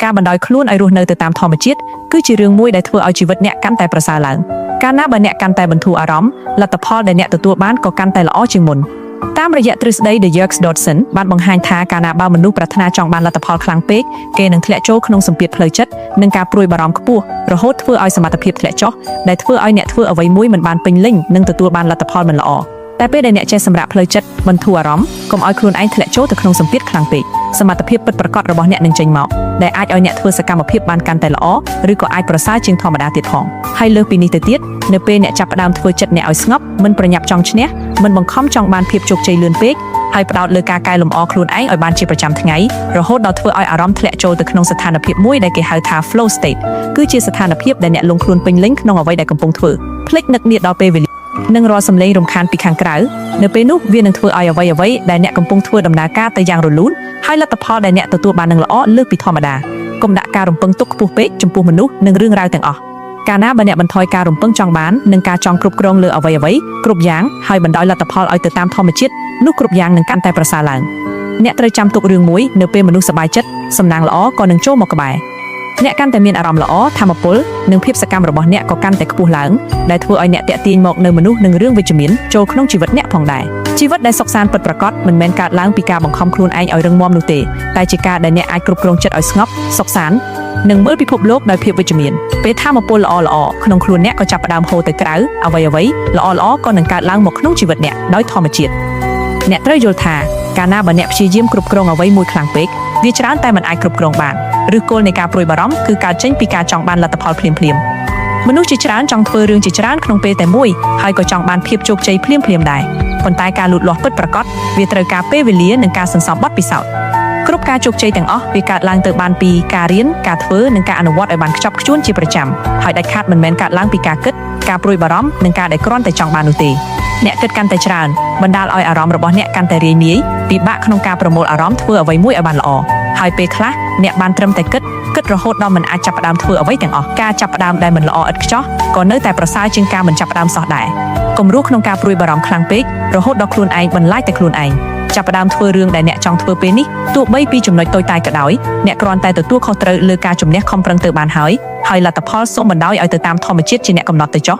ការបណ្ដោយខ្លួនឲ្យរស់នៅទៅតាមធម្មជាតិគឺជារឿងមួយដែលធ្វើឲ្យជីវិតអ្នកកាន់តែប្រសើរឡើងកាលណាបើអ្នកកាន់តែបន្ធូរអារម្មណ៍លទ្ធផលដែលអ្នកទទួលបានក៏កាន់តែល្អជាងមុនតាមរយៈទ្រឹស្ដី The Yerkes Dodson បានបង្ហាញថាកាលណាបើមនុស្សប្រាថ្នាចង់បានលទ្ធផលខ្លាំងពេកគេនឹងធ្លាក់ចូលក្នុងសម្ពាធផ្លូវចិត្តនិងការព្រួយបារម្ភខ្ពស់រហូតធ្វើឲ្យសមត្ថភាពធ្លាក់ចុះដែលធ្វើឲ្យអ្នកធ្វើអ្វីមួយមិនបានពេញលេញនិងទទួលបានលទ្ធផលមិនល្អតែពេលដែលអ្នកចេះសម្រាកផ្លូវចិត្តបន្ធូរអារម្មណ៍កុំឲ្យខ្លួនឯងធ្លាក់ចូលទៅក្នុងសម្ពាធខ្លាំងពេកសមត្ថភាពពិតប្រាកដរបស់អ្នកនឹងចេញមកដែលអាចឲ្យអ្នកធ្វើសកម្មភាពបានកាន់តែល្អឬក៏អាចប្រសើរជាងធម្មតាទៀតផងហើយលើសពីនេះទៅទៀតនៅពេលអ្នកចាប់ផ្ដើមធ្វើចិត្តអ្នកឲ្យស្ងប់មិនប្រញាប់ចង់ឈ្នះមិនបង្ខំចង់បានភាពជោគជ័យលឿនពេកហើយផ្ដោតលើការកែលម្អខ្លួនឯងឲ្យបានជាប្រចាំថ្ងៃរហូតដល់ធ្វើឲ្យអារម្មណ៍ធ្លាក់ចូលទៅក្នុងស្ថានភាពមួយដែលគេហៅថា flow state គឺជាស្ថានភាពដែលអ្នកលង់ខ្លួនពេញលេញក្នុងអ្វីដែលកំពុងធ្វើភ្លេចនឹកនាដល់ពេលវេលានិងរាល់សម្លេងរំខានពីខាងក្រៅនៅពេលនោះវានឹងធ្វើឲ្យអ្វីៗដែលអ្នកកំពុងធ្វើដំណើរការទៅយ៉ាងរលូនហើយលទ្ធផលដែលអ្នកទទួលបាននឹងល្អលើសពីធម្មតាកុំដាក់ការរំពឹងទុកខ្ពស់ពេកចំពោះមនុស្សនិងរឿងរ៉ាវទាំងអស់កាលណាបើអ្នកបន្ថយការរំពឹងចង់បាននិងការចង់គ្រប់គ្រងលើអ្វីៗគ្រប់យ៉ាងហើយបណ្ដោយលទ្ធផលឲ្យទៅតាមធម្មជាតិនោះគ្រប់យ៉ាងនឹងកាន់តែប្រសើរឡើងអ្នកត្រូវចាំទុករឿងមួយនៅពេលមនុស្សសប្បាយចិត្តសំណាងល្អក៏នឹងចូលមកក្បែរអ្នកកាន់តែមានអារម្មណ៍ល្អធម៌ពលនិងភាពសកម្មរបស់អ្នកក៏កាន់តែខ្ពស់ឡើងដែលធ្វើឲ្យអ្នកតាក់ទាញមកនៅមនុស្សនិងរឿងវិជ្ជមានចូលក្នុងជីវិតអ្នកផងដែរជីវិតដែលសុខសាន្តពិតប្រាកដមិនមែនកើតឡើងពីការបង្ខំខ្លួនឯងឲ្យរឹងមាំនោះទេតែជាការដែលអ្នកអាចគ្រប់គ្រងចិត្តឲ្យស្ងប់សុខសាន្តនិងមើលពិភពលោកដោយភាពវិជ្ជមានពេលធម៌ពលល្អល្អក្នុងខ្លួនអ្នកក៏ចាប់ផ្ដើមហូរទៅក្រៅអ្វីអ្វីល្អល្អក៏នឹងកើតឡើងមកក្នុងជីវិតអ្នកដោយធម្មជាតិអ្នកត្រូវយល់ថាកាលណាបើអ្នកព្យាយាមគ្រប់គ្រងអ្វីមួយខ្លាំងពេកវាច្រើនតែមិនអាចគ្រប់គ្រងបានឬគល់នៃការព្រួយបារម្ភគឺកើតចេញពីការចង់បានលទ្ធផលភ្លាមៗមនុស្សជាច្រើនចង់ធ្វើរឿងជាច្រើនក្នុងពេលតែមួយហើយក៏ចង់បានភាពជោគជ័យភ្លាមៗដែរប៉ុន្តែការលូតលាស់ពិតប្រាកដវាត្រូវការពេលវេលានិងការសន្សំបទពិសោធន៍គ្រប់ការជោគជ័យទាំងអស់វាកើតឡើងទៅបានពីការរៀនការធ្វើនិងការអនុវត្តឲ្យបានខ្ជាប់ខ្ជួនជាប្រចាំហើយដាច់ខាតមិនមែនកើតឡើងពីការគិតការព្រួយបារម្ភនិងការដែលគ្រាន់តែចង់បាននោះទេអ្នកគិតកាន់តែច្រើនបណ្ដាលឲ្យអារម្មណ៍របស់អ្នកកាន់តែរាយមាយពិបាកក្នុងការប្រមូលអារម្មណ៍ធ្វើអ្វីមួយឲ្យបានល្អហើយពេលខ្លះអ្នកបានត្រឹមតែគិតគិតរហូតដល់មិនអាចចាប់ផ្ដើមធ្វើអ្វីទាំងអស់ការចាប់ផ្ដើមដែលមិនល្អឥតខ្ចោះក៏នៅតែប្រសើរជាងការមិនចាប់ផ្ដើមសោះដែរកុំរស់ក្នុងការព្រួយបារម្ភខ្លាំងពេករហូតដល់ខ្លួនឯងបន្លាចតែខ្លួនឯងចាប់ផ្ដើមធ្វើរឿងដែលអ្នកចង់ធ្វើពេលនេះទោះបីពីចំណុចតូចតាចក៏ដោយអ្នកគ្រាន់តែទទួលខុសត្រូវលើការជំនះខំប្រឹងទៅបានហើយហើយលទ្ធផលសូមបណ្ដោយឲ្យទៅតាមធម្មជាតិជាអ្នកកំណត់ទៅចុះ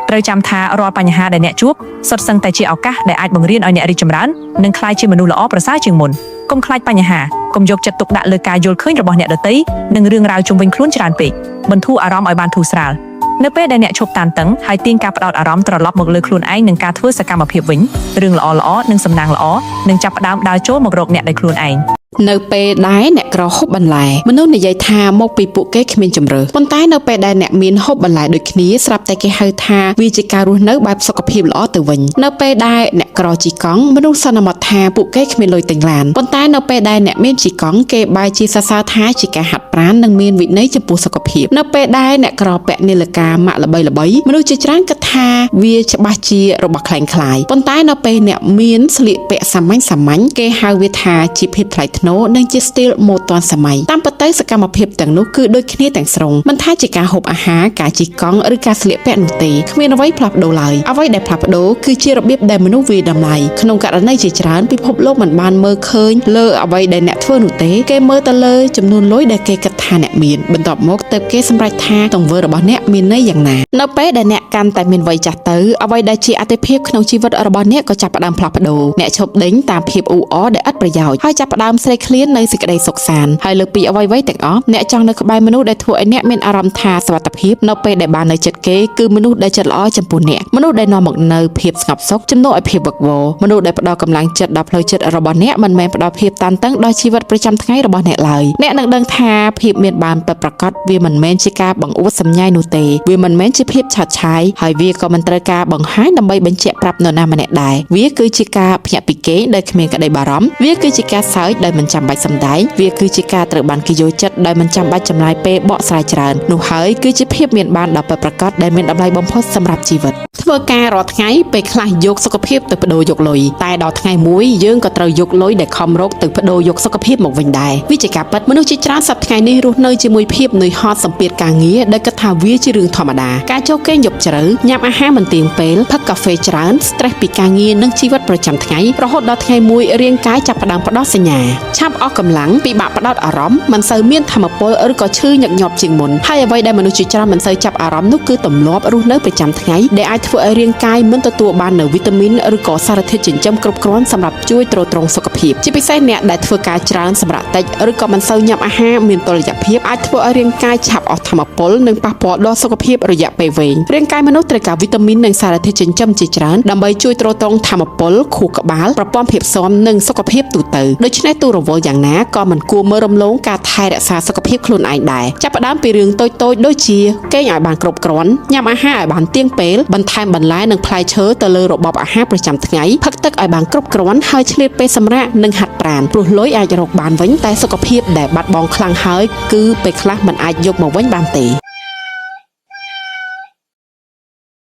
ត្រូវចាំថារាល់បញ្ហាដែលអ្នកជួបសុទ្ធសឹងតែជាឱកាសដែលអាចបង្រៀនឲ្យអ្នករីកចម្រើននិងក្លាយជាមនុស្សល្អប្រសើរជាងមុនកុំខ្លាចបញ្ហាកុំយកចិត្តទុកដាក់លើការយល់ឃើញរបស់អ្នកដទៃនិងរឿងរ៉ាវជុំវិញខ្លួនច្រើនពេកបន្ធូរអារម្មណ៍ឲ្យបានធូរស្រាលនៅពេលដែលអ្នកឈប់តានតឹងហើយទាញការផ្ដោតអារម្មណ៍ត្រឡប់មកលើខ្លួនឯងនិងការធ្វើសកម្មភាពវិញរឿងល្អៗនិងសំណាងល្អនឹងចាប់ផ្ដើមដើរចូលមករកអ្នកដោយខ្លួនឯង នៅពេលដែលអ្នកក្រហូបបន្លែមនុស្សនិយាយថាមកពីពួកគេគ្មានជម្រើសប៉ុន្តែនៅពេលដែលអ្នកមានហូបបន្លែដូចគ្នាស្រាប់តែគេហៅថាវាជាការរស់នៅបែបសុខភាពល្អទៅវិញនៅពេលដែលអ្នកក្រជិះកង់មនុស្សសន្មតថាពួកគេគ្មានលុយទិញឡានប៉ុន្តែនៅពេលដែលអ្នកមានជិះកង់គេបែរជាសរសើរថាជាការហាត់ប្រាណនិងមានវិន័យចំពោះសុខភាពនៅពេលដែលអ្នកក្រពាក់នាឡិកាម៉ាកល្បីៗមនុស្សជាច្រើនគិតថាវាច្បាស់ជារបស់ក្លែងក្លាយប៉ុន្តែនៅពេលអ្នកមានស្លៀកពាក់សាមញ្ញសាមញ្ញគេហៅវាថាជាភាពថ្លៃថ្នូរនិងជាស្ទីលម៉ូដទាន់សម័យតាមពិតទៅសកម្មភាពទាំងនោះគឺដូចគ្នាទាំងស្រុងមិនថាជាការហូបអាហារការជិះកង់ឬការស្លៀកពាក់នោះទេគ្មានអ្វីផ្លាស់ប្ដូរឡើយអ្វីដែលផ្លាស់ប្ដូរគឺជារបៀបដែលមនុស្សវាយតម្លៃក្នុងករណីជាច្រើនពិភពលោកមិនបានមើលឃើញលើអ្វីដែលអ្នកធ្វើនោះទេគេមើលទៅលើចំនួនលុយដែលគេគិតថាអ្នកមានបន្ទាប់មកទើបគេសម្រេចថាទង្វើរបស់អ្នកមានន័យយ៉ាងណានៅពេលដែលអ្នកកាន់តែមានវ័យចាស់ទៅអ្វីដែលជាអតិភិបក្នុងជីវិតរបស់អ្នកក៏ចាប់ផ្ដើមផ្លាស់ប្ដូរអ្នកឈប់ដេញតាមភាពអ៊ូអរដែលឥតប្រយោជន៍ហើយចាប់ផ្ដើមស្រេកឃ្លាននៅសេចក្តីសុខសាន្តហើយលើកពីអ្វីៗទាំងអស់អ្នកចង់នៅក្បែរមនុស្សដែលធ្វើឲ្យអ្នកមានអារម្មណ៍ថាសុវត្ថិភាពនៅពេលដែលបាននៅជិតគេគឺមនុស្សដែលចិត្តល្អចំពោះអ្នកមនុស្សដែលនាំមកនូវភាពស្ងប់សុខជំនួសឲ្យភាពវឹកវរមនុស្សដែលផ្ដល់កម្លាំងចិត្តដល់ផ្លូវចិត្តរបស់អ្នកមិនមែនផ្ដល់ភាពតានតឹងដល់ជីវិតប្រចាំថ្ងៃរបស់អ្នកឡើយអ្នកនឹងដឹងថាភាពមានបានពិតប្រាកដវាមិនមែនជាការបង្អួតសម្ញៃនោះទេវាមិនមែនជាភាពឆើតឆាយហើយវាក៏មិនត្រូវការបង្ហាញដើម្បីបញ្ជាក់ប្រាប់នរណាម្នាក់ដែរវាគឺជាការភ្ញាក់ពីគេងដោយគ្មានក្តីបារម្ភវាគឺជាការសើចដោយមិនចាំបាច់សម្ដែងវាគឺជាការត្រូវបានគេយល់ចិត្តដោយមិនចាំបាច់ចំណាយពេលបកស្រាយច្រើននោះហើយគឺជាភាពមានបានដ៏ពិតប្រាកដដែលមានតម្លៃបំផុតសម្រាប់ជីវិតធ្វើការរាល់ថ្ងៃពេលខ្លះយកសុខភាពទៅប្ដូរយកលុយតែដល់ថ្ងៃមួយយើងក៏ត្រូវយកលុយដែលខំរកទៅប្ដូរយកសុខភាពមកវិញដែរវាជាការពិតមនុស្សជាច្រើនសប្តាហ៍ថ្ងៃនេះរស់នៅជាមួយភាពនឿយហត់សម្ពាធការងារដែលគិត ថាវាជារឿងធម្មតាការចូលគេងយប់ជ្រៅញ៉ាំអាហារមិនទៀងពេលផឹកកាហ្វេច្រើន stress ពីការងារនិងជីវិតប្រចាំថ្ងៃរហូតដល់ថ្ងៃមួយរាងកាយចាប់ផ្ដើមផ្ដោះសញ្ញាឆាប់អស់កម្លាំងពិបាកផ្ដោតអារម្មណ៍មិនសូវមានថាមពលឬក៏ឈឺញឹកញាប់ជាងមុនហើយអ្វីដែលមនុស្សជាច្រើនមិនសូវចាប់អារម្មណ៍នោះគឺទម្លាប់រស់នៅប្រចាំថ្ងៃដែលអាចធ្វើឲ្យរាងកាយមិនទទួលបាននូវវីតាមីនឬក៏សារធាតុចិញ្ចឹមគ្រប់គ្រាន់សម្រាប់ជួយទ្រទ្រង់សុខភាពជាពិសេសអ្នកដែលធ្វើការច្រើនសម្រាកតិចឬក៏មិនសូវញ៉ាំអាហារមានតុល្យភាពអាចធ្វើឲ្យរាងកាយឆាប់អស់ថាមពលនិងប៉ះពាល់ដល់សុខភាពរយៈពេលវែងរាងកាយមនុស្សត្រូវការវីតាមីននិងសារធាតុចិញ្ចឹមជាច្រើនដើម្បីជួយទ្រទ្រង់ថាមពលខួរក្បាលប្រព័ន្ធភាពស៊ាំនិងសុខភាពទូទៅដូច្នេះទូរវល់យ៉ាងណាក៏មិនគួរមើលរំលងការថែរក្សាសុខភាពខ្លួនឯងដែរចាប់ផ្ដើមពីរឿងតូចៗដូចជាគេងឲ្យបានគ្រប់គ្រាន់ញ៉ាំអាហារឲ្យបានទៀងពេលបន្ថែមបន្លែនិងផ្លែឈើទៅលើរបបអាហារប្រចាំថ្ងៃផឹកទឹកឲ្យបានគ្រប់គ្រាន់ហើយឆ្លៀតពេលសម្រាកនិងហាត់ប្រាណព្រោះលុយអាចរកបានវិញតែសុខភាពដែលបាត់បង់ខ្លាំងហើយគឺពេលខ្លះមិនអាចយកមកវិញបានទេ។